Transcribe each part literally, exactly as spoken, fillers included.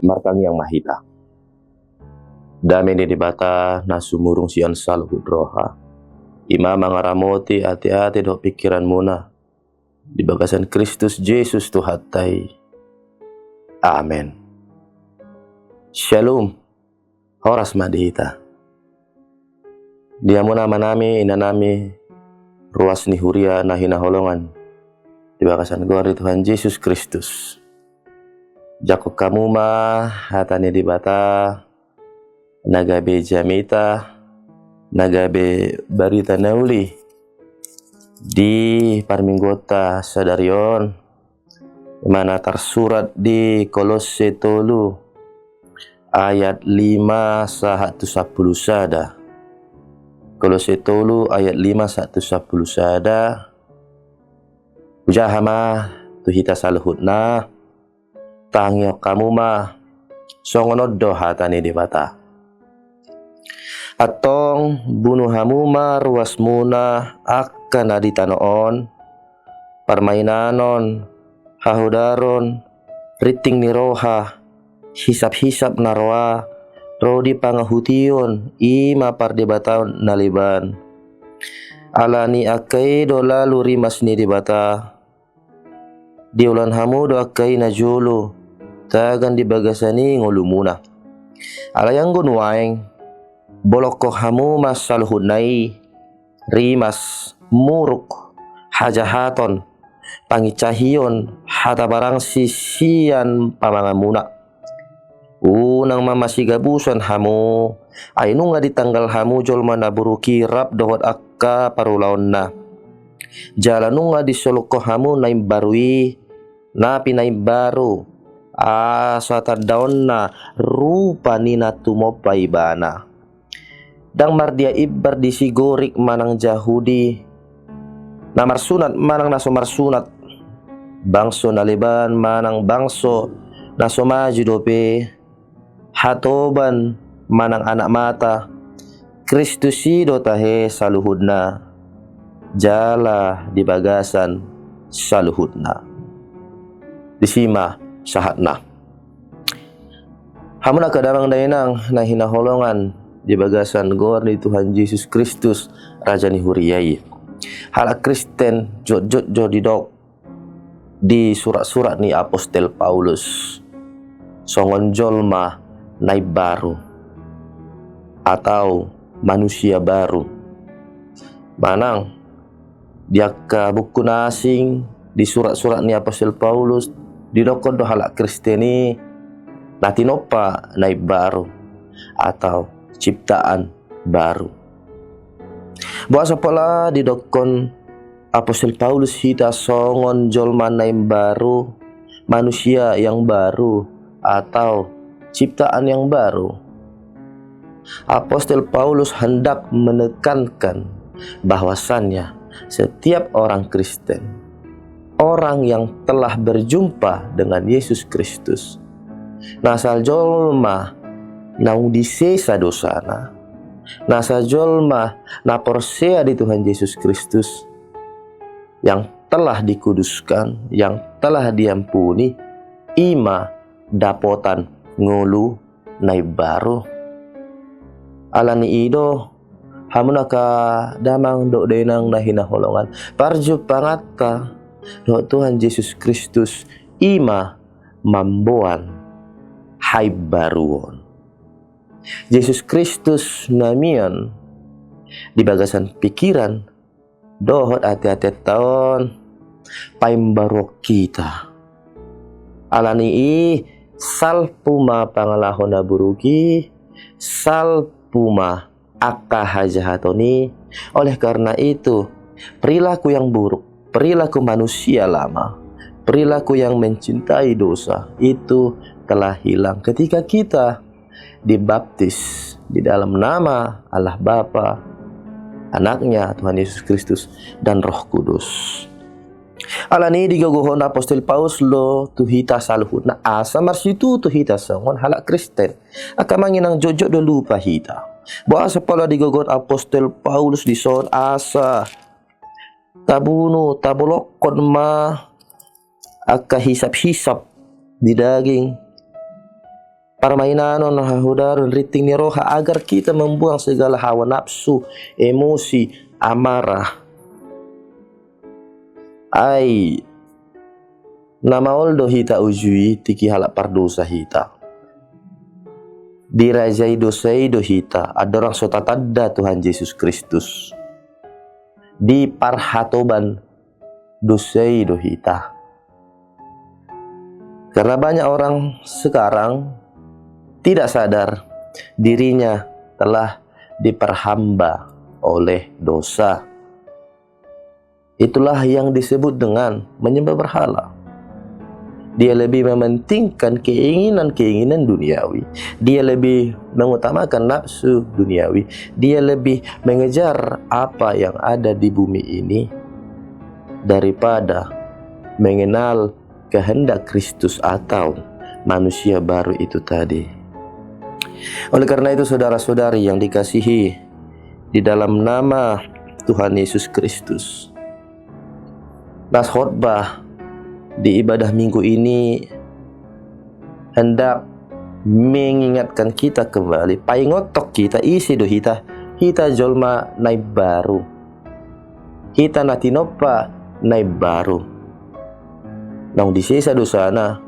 Martangiang ma hita. Dame ni Debata na sumurung sian saluhut roha, i ma mangaramoti ateate dohot pingkiranmuna di bagasan Kristus Jesus Tuhanta i. Amen. Syalom. Horas ma di hita. Di hamuna amanami, inanami, ruas ni huria na hinaholongan di bagasan goar ni Tuhan Jesus Kristus. Jangkon hamu ma hata ni Debata na gabe jamita, na gabe barita na uli di parmingguonta sadari on, i ma na tarsurat di Kolosse tolu ayat lima sahat tu sampulu sada. Kolosse tolu ayat lima sahat tu sampulu sada. Hujaha ma tu hita saluhutna, tangihon hamu ma, songon on do hata ni Debata. Antong bunu hamu ma ruasmuna angka na di tano on, parmainanon, hahodaron, rinting ni roha, hisaphisap na roa, ro di pangahution, i ma pardebataon na leban. Alani angka i do lalu rimas ni Debata. Dioloi hamu do angka i najolo, tagan di bagasan i ngolumuna. Alai anggo nuaeng, bolongkon hamu ma saluhutna i, rimas, muruk, hajahaton, pangincahion, hata barangsi sian pamanganmuna. Unang ma masigabusan hamu, ai nunga ditanggal hamu jolma na buruk i rap dohot angka parulaonna. Jala nunga disolukkon hamu na imbaru i, na pinaimbaru, asa tandaonna rupa ni na tumompa ibana. Ndang mardia imbar disi Gorik manang Jahudi, na marsunat manang na so marsunat, bangso na leban manang bangso na so maju dope, hatoban manang anak mata, Kristus i do tahe saluhutna, jala di bagasan saluhutna. Disi ma sahatna. Hamu angka damang dainang na hinaholongan di bagasan goar ni Tuhan Jesus Kristus, Raja ni huria i. Halak Kristen jotjot do didok di surat-surat ni Apostel Paulus songon jolma na imbaru atau manusia baru. Manang di angka buku na asing, di surat-surat ni Apostel Paulus, didokkon do halak Kristen i na tinompa na imbaru atau ciptaan baru. Boasa pola didokkon Apostel Paulus hita songon jolma na imbaru, manusia yang baru, atau ciptaan yang baru? Apostel Paulus hendak menekankan bahwasannya setiap orang Kristen, orang yang telah berjumpa dengan Yesus Kristus, na sahat jolma naung disesa dosana, na sahat jolma na porsea di Tuhan Jesus Kristus, yang telah dikuduskan, yang telah diampuni, i ma dapotan ngolu na imbaru. Alani i do, hamu angka damang dohot dainang na hinaholongan, parjumpanganta dohot Tuhan Jesus Kristus i ma mamboan haimbaruon. Jesus Kristus na mian di bagasan pikiran dohot ateatenta on paimbaruhon hita. Alani i, salpu ma pangalaho na buruk i, salpu ma angka hajahaton i. Oleh karena itu, perilaku yang buruk, perilaku manusia lama, perilaku yang mencintai dosa itu telah hilang ketika kita dibaptis di dalam nama Allah Bapa, Anaknya Tuhan Yesus Kristus, dan Roh Kudus. Alani i digogohon Apostel Paulus do tu hita saluhutna asa marsitutu hita songon halak Kristen. Angka amang inang, jotjot do lupa hita. Boasa pola digogohon Apostel Paulus dison asa tabunu, tabolongkon ma angka hisaphisap di daging, parmainanon, hahodaron, rinting ni roha, agar kita membuang segala hawa nafsu, emosi, amarah. Ai na maol do hita uju i, tingki halak pardosa hita. Dirajai dosa i do hita andorang so tatanda Tuhan Jesus Kristus. Diparhatoban dosa i do hita. Karena banyak orang sekarang tidak sadar dirinya telah diperhamba oleh dosa. Itulah yang disebut dengan menyembah berhala. Dia lebih mementingkan keinginan-keinginan duniawi. Dia lebih mengutamakan nafsu duniawi. Dia lebih mengejar apa yang ada di bumi ini daripada mengenal kehendak Kristus atau manusia baru itu tadi. Oleh karena itu, saudara-saudari yang dikasihi di dalam nama Tuhan Yesus Kristus, nas khotbah di ibadah Minggu ini hendak mengingatkan kita kembali, paingothon hita, ise do hita, hita jolma na imbaru. Hita na tinompa na imbaru. Naung disesa dosana.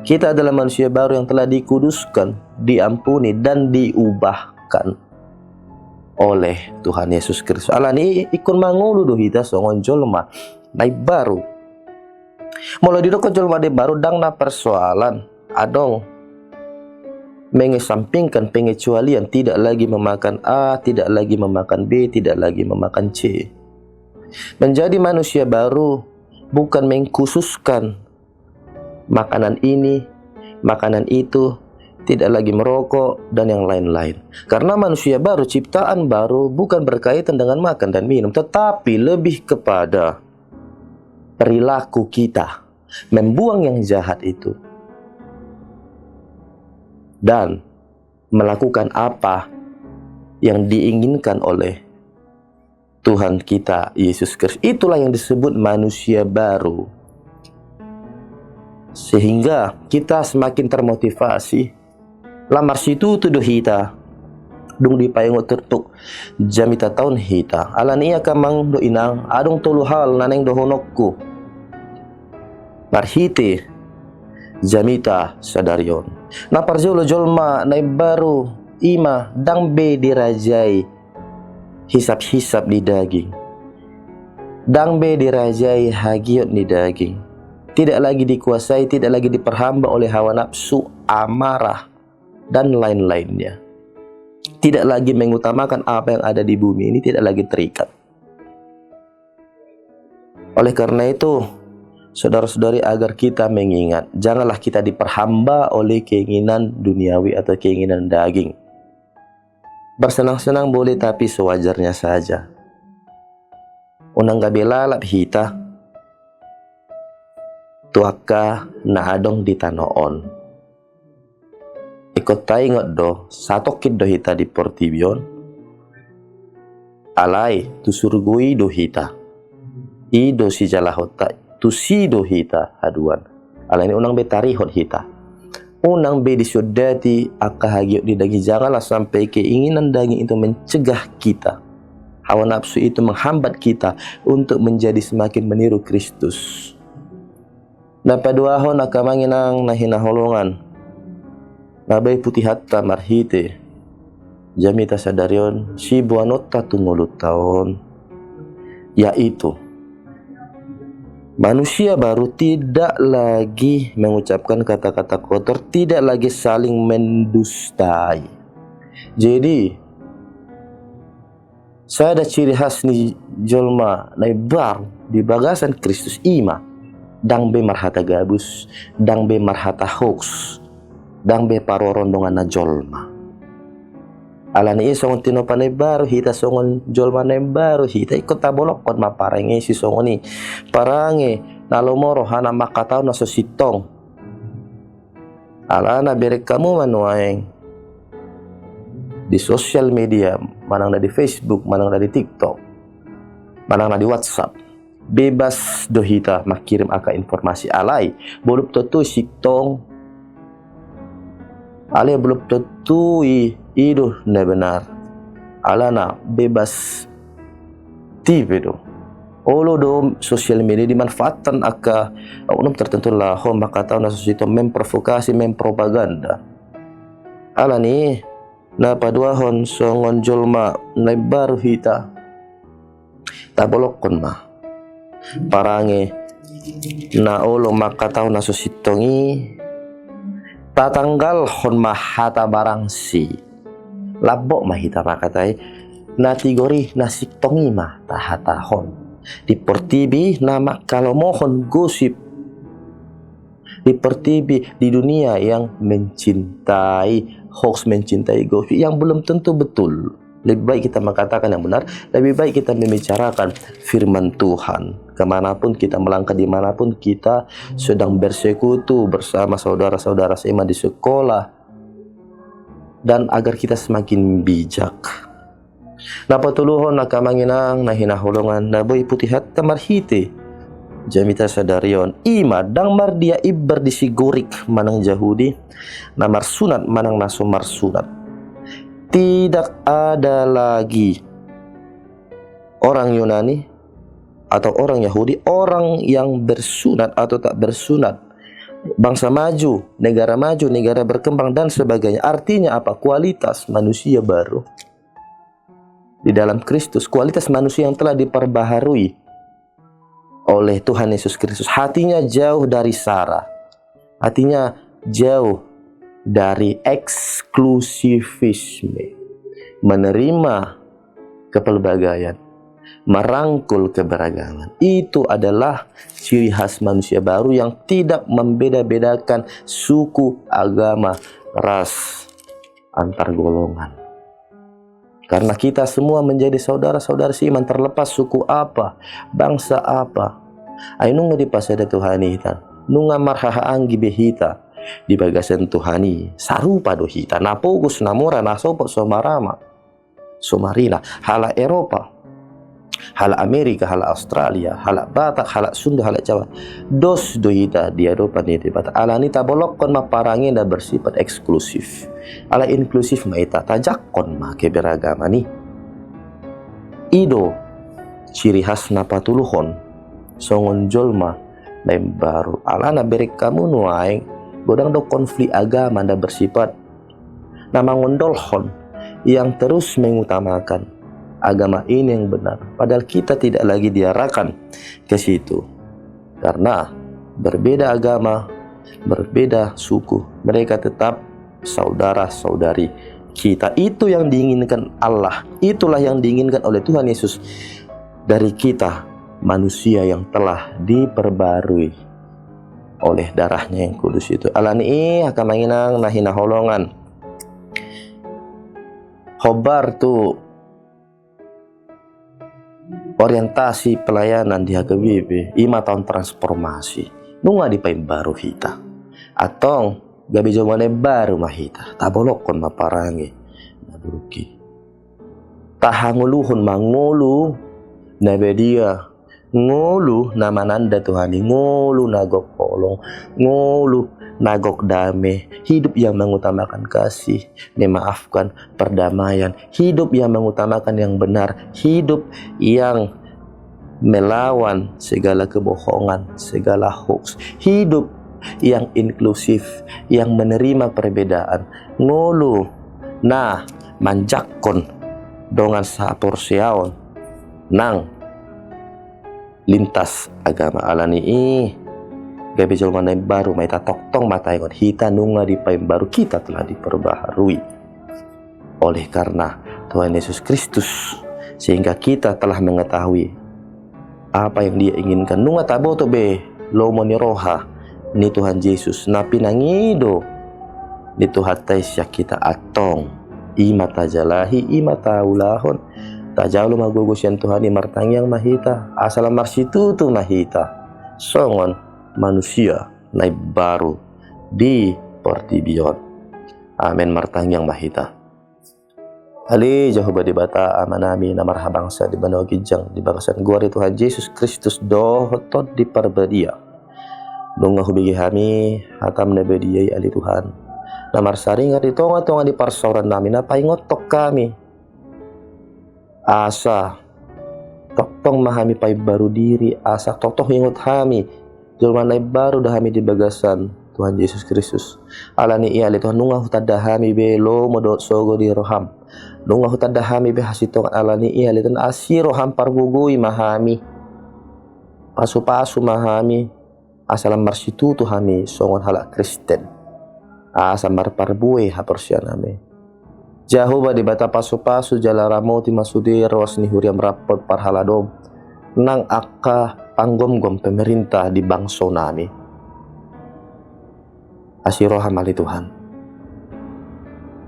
Kita adalah manusia baru yang telah dikuduskan, diampuni, dan diubahkan oleh Tuhan Yesus Kristus. Alani i ingkon mangolu do hita songon jolma na imbaru. Molo didokkon jolma na imbaru, ndang na persoalan adong mengesampingkan pengecualian, tidak lagi memakan A, tidak lagi memakan B, tidak lagi memakan C. Menjadi manusia baru bukan mengkhususkan makanan ini, makanan itu, tidak lagi merokok, dan yang lain-lain. Karena manusia baru, ciptaan baru, bukan berkaitan dengan makan dan minum, tetapi lebih kepada perilaku kita membuang yang jahat itu dan melakukan apa yang diinginkan oleh Tuhan kita Yesus Kristus. Itulah yang disebut manusia baru. Sehingga kita semakin termotivasi. Lam marsitutu do hita dung dipaingot turpuk jamita taon hita. Alani i angka amang dohot inang, adong tolu hal na naeng dohononku marhite jamita sadari on. Na parjolo, jolma na imbaru i ma ndang be dirajai hisap-hisap ni daging. Ndang be dirajai hagiot ni daging. Tidak lagi dikuasai, tidak lagi diperhamba oleh hawa nafsu, amarah, dan lain-lainnya. Tidak lagi mengutamakan apa yang ada di bumi ini, tidak lagi terikat. Oleh karena itu, saudara-saudari, agar kita mengingat, janganlah kita diperhamba oleh keinginan duniawi atau keinginan daging. Bersenang-senang boleh, tapi sewajarnya saja. Unang gabe lalap hita tu angka na adong di tano on. Ingkon taingot do, satongkin do hita di portibi on. Alai tu surgo i do hita. I do sijalahonta, tusi do hita haduan. Alani i unang be tarihot hita. Unang be disuandati angka hagiot ni daging, janganlah sampai keinginan daging itu mencegah kita. Hawa nafsu itu menghambat kita untuk menjadi semakin meniru Kristus. Na paduahon, angka amang inang na hinaholongan, na baen putihanta marhite jamita sadari on, siboanonta tu ngolunta on, yaitu manusia baru tidak lagi mengucapkan kata-kata kotor, tidak lagi saling mendustai. Jadi, sada ciri khas ni jolma na imbaru di bagasan Kristus i ma ndang be marhata gabus, ndang be marhata hoaks, ndang be parorot donganna jolma. Alani i songon tinompa na imbaru hita, songon jolma na imbaru hita, ingkon tabolongkon ma parange sisongon i. Parange na lomo, rohana mangkatahon na so sintong. Alana bereng hamu ma nuaeng di sosial media, manang na di Facebook, manang na di TikTok, manang na di WhatsApp. Bebas do hita mangkirim angka informasi, alai molo tung tontu sintong Alai belum tentu i, i do na benar. Alana bebas tipe do. Olo do sosial media dimanfaatkan angka oknum tertentu laho mangkatahon na so sintong, memprovokasi, mempropaganda. Alani na paduahon, songon jolma na imbaru hita, tabolongkon ma parange na olo mangkatahon na so sintong i, tatanggalhon ma hata barangsi. Lambok ma hita mangkatai, na tigor i na sintong i ma tahatahon. Di portibi na manghalomohon gosip, di portibi, di dunia yang mencintai hoax, mencintai gosip yang belum tentu betul, lebih baik kita mengatakan yang benar, lebih baik kita membicarakan firman Tuhan. Kemanapun kita melangkah, dimanapun kita sedang bersekutu bersama saudara-saudara seiman di sekolah, dan agar kita semakin bijak. Na patoluhon, angka amang inang na hinaholongan, na boi putihonta marhite jamita sadari on, i ma ndang mardia imbar di si Gorik manang Jahudi, na marsunat manang na so marsunat. Tidak ada lagi orang Yunani atau orang Yahudi, orang yang bersunat atau tak bersunat, bangsa maju, negara maju, negara berkembang, dan sebagainya. Artinya apa? Kualitas manusia baru di dalam Kristus, kualitas manusia yang telah diperbaharui oleh Tuhan Yesus Kristus, hatinya jauh dari sara, hatinya jauh dari eksklusivisme, menerima kepelbagaian, merangkul keberagaman. Itu adalah ciri khas manusia baru yang tidak membeda-bedakan suku, agama, ras, antar golongan. Karena kita semua menjadi saudara-saudara seiman, terlepas suku apa, bangsa apa. Ai nunga dipasada Tuhan i hita, nunga marhahaanggi be hita di bagasan Tuhan i. Sarupa do hita, na pogos, na mura, na sopo, so marama, so marina, halak Eropa, halak Amerika, halak Australia, halak Batak, halak Sunda, halak Jawa. Dos do hita di adopan ni Debata. Alani tabolongkon ma parange na bersifat eksklusif. Alai inklusif ma hita, tajangkon ma keberagaman i. I do ciri khas na patoluhon songon jolma na imbaru. Alana bereng hamu nuaeng, godang do konflik agama na bersifat, na mangondolhon, yang terus mengutamakan agama ini yang benar, padahal kita tidak lagi diarahkan ke situ. Karena berbeda agama, berbeda suku, mereka tetap saudara-saudari kita. Itu yang diinginkan Allah, itulah yang diinginkan oleh Tuhan Yesus dari kita, manusia yang telah diperbarui oleh darahnya yang kudus itu. Alani i, angka amang inang na hinaholongan, hombar tu orientasi pelayanan di H K B P, i ma taon transformasi. Nunga dipaimbaru hita. Antong gabe jolma na imbaru ma hita. Tabolongkon ma parange na buruk i. Tahangoluhon ma ngolu na badia, ngolu na mananda Tuhan i, ngolu na gok holong, ngolu na gok dame, hidup yang mengutamakan kasih, memaafkan, perdamaian, hidup yang mengutamakan yang benar, hidup yang melawan segala kebohongan, segala hoax, hidup yang inklusif, yang menerima perbedaan, ngolu na manjangkon dongan saporseaon nang lintas agama. Alani i, gabe jolma na imbaru ma hita. Tongtong ma taingot, hita nunga dipaimbaru, kita telah diperbaharui oleh karena Tuhan Yesus Kristus, sehingga kita telah mengetahui apa yang Dia inginkan. Nunga taboto be lomo ni roha ni Tuhan Jesus na pinangido ni Tuhanta i sian hita. Antong i ma tajalahi, i ma taulahon. Tajalo ma gogo sian Tuhan i, martangiang ma hita, asa lam marsitutu ma hita songon manusia na imbaru di portibi on. Amen. Martangiang ma hita. Ale Jahowa Debata, Amanami na marhabangsa di banua ginjang, di bagasan goar ni Tuhan Jesus Kristus dohot Tondi Parbadia, nunga hubege hami hataM na badia i, ale Tuhan. na marsaringar di tonga-tonga ni parsaorannami, na paingothon hami. Asa tongtong ma hami paimbaru diri, asa tongtong ingot hami jolma na imbaru do hami di bagasan Tuhan Jesus Kristus. Ala ni i ale Tuhan, nunga hutanda hami be lomo dohot sogo di roham. Nunga hutanda hami be hasintongan, ala ni i ale Tuhan, asi roham pargogoi ma hami. Pasu-pasu ma hami, asa lam marsitutu hami songon halak Kristen. Asa marparbue haporseaonnami. Jahowa Debata, pasu-pasu jala ramoti ma sude ruas ni huriam rap dohot parhaladom, nang angka panggomgom pemerintah di bangsonami. Asi roham ale Tuhan.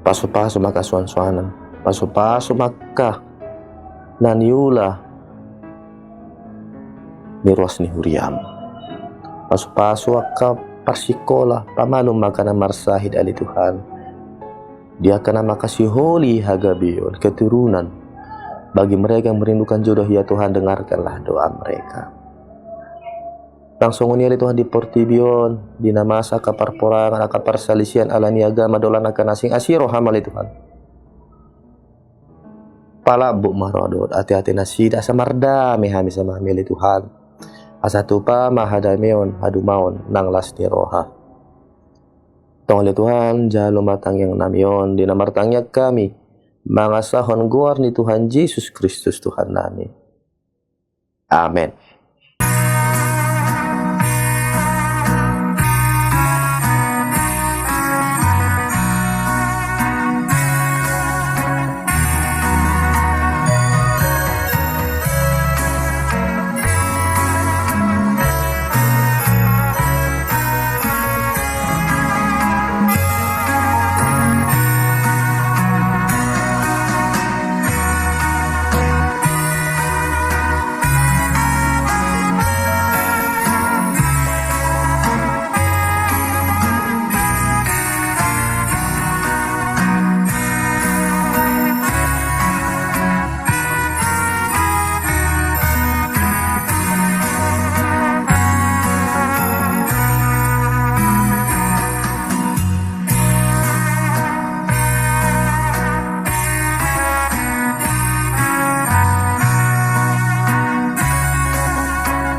Pasu-pasu ma angka suan-suanan, pasu-pasu ma angka na niula ni ruas ni huriam. Pasu-pasu angka parsikola, pamalum ma angka na marsahit ale Tuhan. Di angka na mangkasiholi hagabeon, keturunan. Bagi mereka yang merindukan jodoh, ya Tuhan, dengarkanlah doa mereka. Nang songon i ale Tuhan, di portibi on, di na masa angka parporangan, angka parsalisian ala ni agama dohot angka na asing, asi roham ale Tuhan. Palambok ma roha dohot ate-ate nasida, asa mardame hami sama hami ale Tuhan. Asa tupa ma hadameon, hadumaon nang las ni roha. Tong ale Tuhan, jalo ma tangiangnami on, di na martangiang hami mangasahon goar ni Tuhan Jesus Kristus Tuhannami. Amen.